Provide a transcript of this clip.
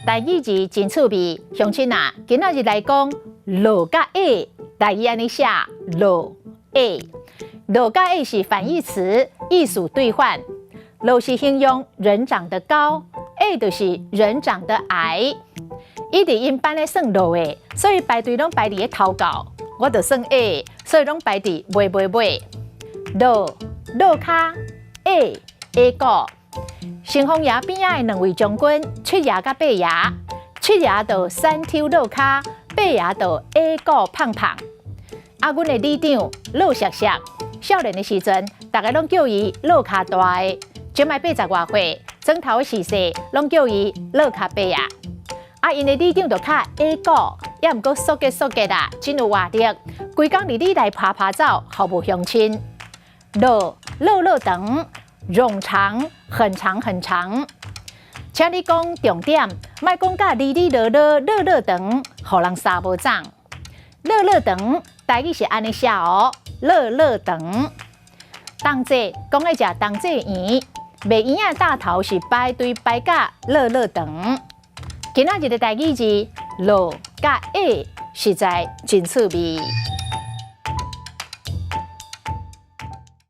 台語字真趣味，鄉親啊，今仔日來講老佮矮，台語按呢寫老矮，老佮矮是反義詞，意思對換。老是形容人長得高，矮就是人長得矮。伊佇𪜶班咧算老的，所以排隊攏排佇咧頭到，我就算矮，所以攏排佇尾尾尾。老老跤，矮矮鼓。城隍爺邊仔的兩位將軍，七爺佮八爺，七爺就瘦抽落跤，八爺就矮鼓胖胖。啊，阮的里長老碩碩，少年的時陣，逐家攏叫伊落跤大的。這擺80外歲，轉頭的時勢，攏叫伊落跤伯仔。啊，𪜶的里長就較矮鼓，也毋過縮結縮結啦，真有活力。規工佇里內趴趴走，服務鄉親。落落落長，冗長，很長很長。請你講重點，莫講甲哩哩囉囉落落長，予人捎無掌。落落長，台語是按呢寫哦，落落長。冬至講愛食冬至圓，賣圓仔大頭是排隊排甲落落長。今仔日的台語字老佮矮，實在真趣味。